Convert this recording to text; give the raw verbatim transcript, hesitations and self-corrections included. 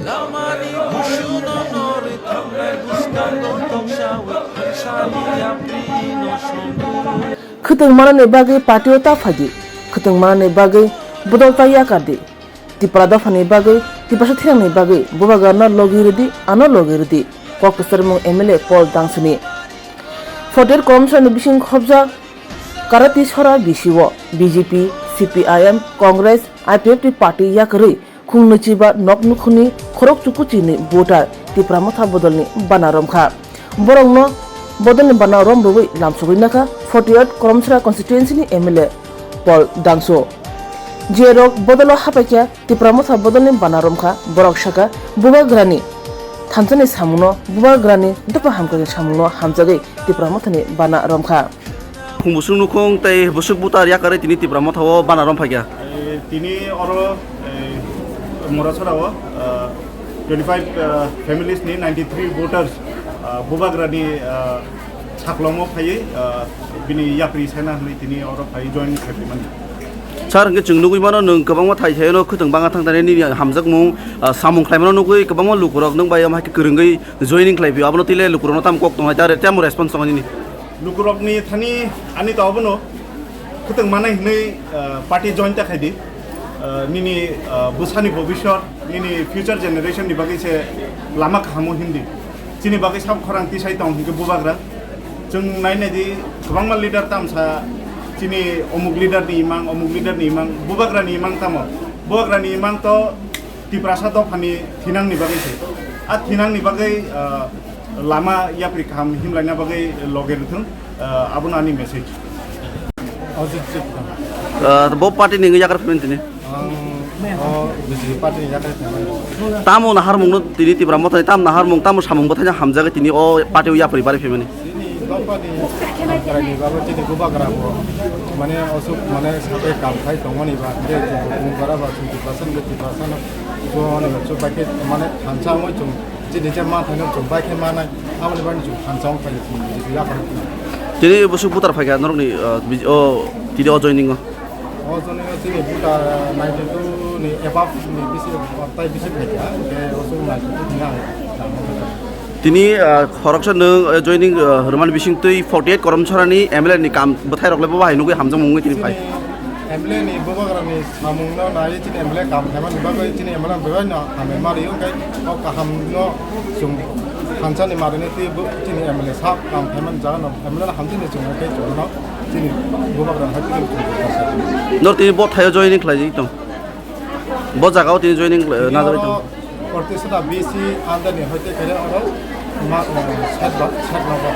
Lamani busuno nori thangnai bwskango toksawi thangsani yaprino songo. Khwtwng manani bagwi party-o ta phaidi, khwtwng manani bagwi bodol ta yakardi. Tipra dophani bagwi, Tiprasa thwinani bagwi Bubagrano logi rwdi, ano logi rwdi, kok kwchwrmung M L A Paul Dangsuni. Forty-eight Kolomsarani bising khobjak Karati Sora B C O, B J P, C P I M, Congress, I P F T party yakarwi khung nwichiba nok nukhungni khorok chukuchini voter Tipra Motha bodolni bana romkha. Borokno bodolni bana rom rwui lamsogwi nakha forty-eight Kolomsra constituency-ni M L A Paul Dangso. Jerok bodolo hapaikha Tipra Motha bodolni bana romkha, borok sakha Bubagrani thansani samungno, Bubagrani dopha hamkrakni samungno hamjagwi Tipra Mothani bana romkha. Khung busuk nukhung tei busuk butar yakarwi tini Tipra Motha-o bana rom phaikha. Eh, tini oro, eh, Morasora-o, eh, twenty-five, eh, families ni ninety-three voters, eh, Bubagrani, eh, saklomo phaiwi, eh, bini yapri saina hwnwi tini oro phaiwi join khaimani. Sir, hwnkhe chwng nugwi mano, nwng kwbangma thai thaino khwtwng banga thang thani nini hamjakmung, eh, samung khlaimano nugwi kwbangma lukurok nwng bai omo hai khe kwrwngwi joining khlai phio. Abono tile lukurokno tamo kok tongnai, tamo response tongnai nini? Lukurokni thani ani to abono khwtwng manai hwnwi, ah, party join ta khaidi. Ah, nini, ah, bwsani bobiswt, nini future generation ni bagwi se lama kahamo hindi. Chini bagwi sab khorang tisai tong hinkhe Bubagra. Chwng nai nai di kwbangma leader tamsa chini omuk leader ni imang, omuk leader ni imang, Bubagra ni imang tamo. Bubagra ni imang to Tiprasa dophani thinangni bagwi se. A thinangni bagwi, ah, lama yapri kaham himlaina bagwi loge rwthwng, ah, abono ani message. Ajit Tripura. Ah, bo party ni wngwi yakarwi phaiman tini? Ang o B J P party ni yakarwi phaiman. Tamo naharmungno tini Tipra Mothani tamo naharmung, tamo samung bwthaino hamjagwi tini o party o yapri barwi phaimani? Chini dophani hamkraini bagwi chini Bubagra bo mane osuk mane sabai kam khai tongmani ba, je chini Bubagra ba chini Tiprasa ni Tiprasa no chwng ni chwng bai khe mane thansa wngwi chwng chini je ma thaino chwng bai khe manai, aboni bagwi chwng thansa wng khaio chwng B J P yaphang. Tini busuk butar phaikha norokni, ah, bij-, o tini o joining o? O joining o chini buta ninety two ni above ni bisi, tai bisi phaikha, hwnkhe o chwng ninety two ni ang tamo. Tini, ah, khoroksa nwng, ah, joining, ah, rwmani bisingtwi forty eight Kolomsarani M L A ni kam bwthairok le bo bahai nugwi hamjakmung wngwi tini phai. Chini M L A ni Bubagrani samungno nai chini M L A kam khaimani bagwi chini M L A bai no hamya mari wngkhe o kahamno chwng thansani marini twi bo chini M L A sak kam khaimani jagano M L A no hamjani chwng khe chwngno chini Bubagra hai tini chwng. Nor tini bo thaio joining khlaijak tong. Bo jagao tini joining, eh, najagwi tong. Oro Pratishtha B C under ni hoite khe oro ma, eh, set ba, set nogo.